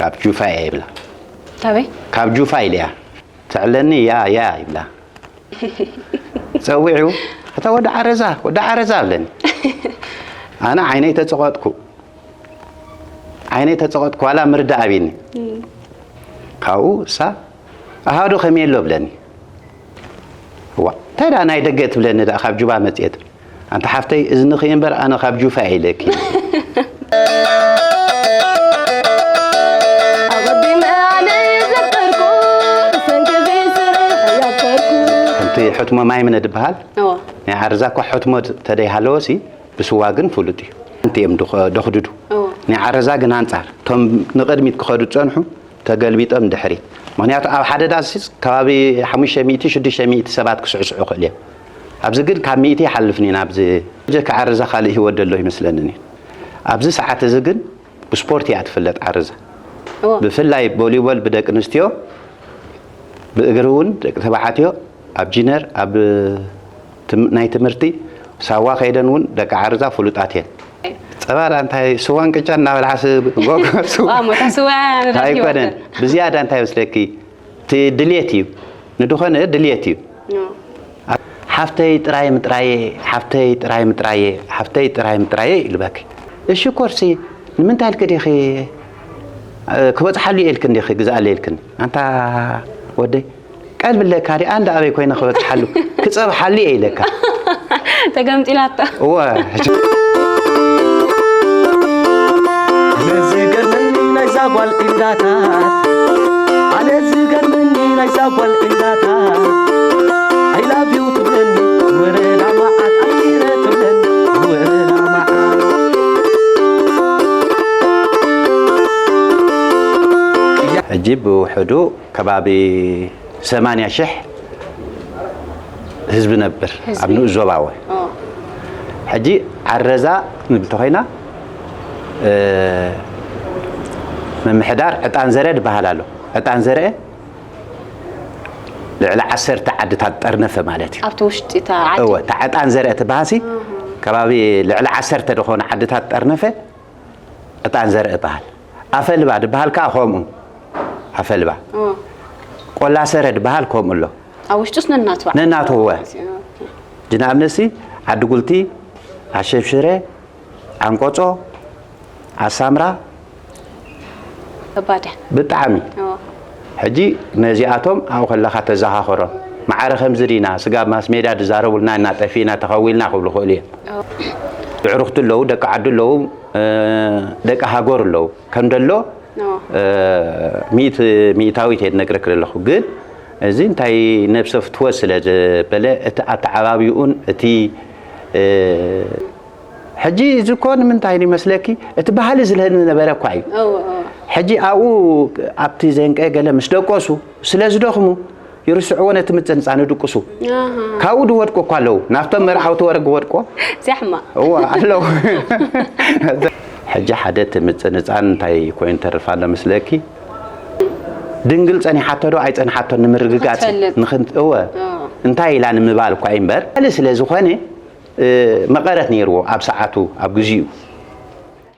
ካብ ጁፋ እየ ይብላ። ካበይ? ካብ ጁፋ ኢለያ። ትዕለኒ፣ ያ ያ ይብላ። ጸዊዑ፣ "እታ ወዲ ዓረዛ፣ ወዲ ዓረዛ" ኣለኒ። ኣነ ዓይነይ ተጸቐጥኩ። ዓይነይ ተጸቐጥኩ፣ ዋላ ምርዳእ ኣቢኒ። ካብኡ እሳ፣ "ኣሃ ዶ ከመይ ኣሎ?" ብለኒ። "እዋ፣ እንታይ ደኣ ናይ ደገ ትብለኒ ደኣ ካብ ጁባ መጽኤት?" "ኣንታ ሓፍተይ፣ እዝንኺ እምበር ኣነ ካብ ጁፋ እየ ኢለኪ." ኣቐዲመ ኣነ ዘፍቀርኩ ብሰንኪ ዘይስራሕ ያፍቀርኩ። ከምቲ ሕትሞ ማይምነ ዝበሃል፣ እዎ። ናይ ዓረዛ እኳ ሕትሞ ተደይሃለወሲ፣ ብስዋ ግን ፍሉጥ እዩ። ኣንቲ እዮም ድኸ-፣ ደኽድዱ። እዎ። ናይ ዓረዛ ግን ኣንጻር፣ እቶም ንቕድሚት ክኸዱ ዝጸንሑ፣ ተገልቢጦም ድሕሪት። ምኽንያቱ ኣብ ሓደ ዳስ ከባቢ ሓሙሽተ ሚእቲ፣ ሽዱሽተ ሚእቲ ሰባት ክስዕስዑ ይኽእሉ እዮም። ኣብዚ ግን ካብ ሚእቲ ይሓልፍን ኢና። ኣብዚ ጀካ ዓረዛ ካልእ ህይወት ዘሎ ይመስለንን እዩ። ኣብዚ ሰዓት እዚ ግን ብስፖርት እያ ትፍለጥ ዓረዛ። እዎ። ብፍላይ ቮሊቦል ብደቂ ኣንስትዮ፣ ብእግሪ እውን ደቂ ተባዕትዮ ኣብ ጂነር፣ ኣብ ትም-፣ ናይ ትምህርቲ ሳዋ ከይደን እውን ደቂ ዓረዛ ፍሉጣት እየን። ጸባ ደኣ እንታይ ስዋን ቅጫን እናበልዓስ ጎጎ ስዋ ዋ፣ ሞታ ስዋ ነዳዲ ኣይኮነን። ይወደን። ብዝያዳ እንታይ መስለኪ? እቲ ድልየት እዩ። ንድኾነ ድልየት እዩ። እዎ። ሓፍተይ ጥራይ ምጥራየ፣ ሓፍተይ ጥራይ ምጥራየ፣ ሓፍተይ ጥራይ ምጥራየ ይልበኪ። እሺ ኮርሲ ንምንታይ ኢልኪ ዲኺ፣ እ፣ ክበጽሓሉ እየ ኢልክን ዲኺ ግዝኣለ ኢልክን? ኣንታ ወደይ ቀልቢ ኣለካ ዲ ኣንዳ ኣበይ ኮይነ ክበጽሓሉ ክጸብሓሉ እየ ኢለካ። ተገምጢላታ። እወ። ኣነ ዝገርመኒ ናይዛ ጓል ኢንዳታት ኣነ ዝገርመኒ ናይዛ ጓል ኢንዳታት I love you ትብለኒ ወረዳ መዓት ኣኪረ ትብለኒ ወረዳ መዓት ሕጂ ብውሕዱ ከባቢ ሰማንያ ሽሕ ህዝቢ ነብር ህዝቢ። ኣብ ንኡስ ዞባወ። ኦ። ሕጂ ዓረዛ ክንብል ተኾይና፣ እ፣ ምምሕዳር ዕጣን ዘርአ ዝበሃል ኣሎ። ዕጣን ዘርአ ልዕሊ ዓሰርተ ዓድታት ጠርነፈ ማለት እዩ። ኣብቲ ውሽጢ እታ ዓዲ። እወ፣ እታ ዕጣን ዘርአ ትበሃሲ ከባቢ ልዕሊ ዓሰርተ ዝኾነ ዓድታት ጠርነፈ ዕጣን ዘርአ ይበሃል። ኣፈልባ ዝበሃል ከዓ ከምኡ። ኣፈልባ። ኦ። ቆላ ሰረ ዝበሃል ከምኡ ኣሎ። ኣብ ውሽጡስ ነናቱ በዓል። ነናቱ እወ። ኦኬ። ሕጂ ንኣብነትሲ ዓዲ ጉልቲ፣ ዓሸብሽረ፣ ዓንቆጾ፣ ዓሳምራ ከባድ እያ። ብጣዕሚ። ኦ። ሕጂ ነዚኣቶም ኣብኡ ከለኻ ተዘኻኸሮም። ማዕረ ከምዚ ዲና፣ ስጋብ ማስ ሜድያ ዝዛረቡልና ኢና፣ ጠፊእና፣ ተኸዊልና ክብሉ ይኽእሉ እዮም። ኦ። ኣዕሩኽቲ ኣለዉ፣ ደቂ ዓዲ ኣለዉ፣ እ፣ ደቂ ሃገር ኣለዉ። ከም ደሎ፣ ኦ። እ፣ ሚእቲ፣ ሚእታዊት እየ ዝነግረኪ ዘለኹ። ግን እዚ እንታይ ነብሰ ፍትወት ስለ ዝበለ፣ እቲ ኣተዓባቢኡን እቲ፣ እ፣ ሕጂ እዚ እኮ ንምንታይ ይመስለኪ? እቲ ባህሊ ዝለኒ ነበረ እኳ እዩ። እዎ፣ እዎ። ሕጂ ኣብኡ ኣብቲ ዘንቀ ገለ ምስ ደቆሱ ስለ ዝደኽሙ ይርስዕዎ፣ ነቲ ምጽንጻን ይድቅሱ። ኣሃ። ካብኡ ዝወድቁ እኳ ኣለዉ። ናብቶም መርዓውቲ ወረግ ወድቆ እዚኣ ሕማቕ። እዋ ኣለዉ። ሕጂ ሓደ እቲ ምጽንጻን እንታይ ኮይኑ ተርፍ ኣሎ መስለኪ? ድንግል ጸኒሓቶ ዶ ኣይጸንሓቶን ንምርግጋጽ ክትፈልጥ። ንኽን-፣ እወ። ኣዎ። እንታይ ኢላ ንምባል እኳ እዩ እምበር፣ ስለ ዝኾነ፣ እ፣ መቐረት ነይርዎ ኣብ ሰዓቱ፣ ኣብ ግዚኡ።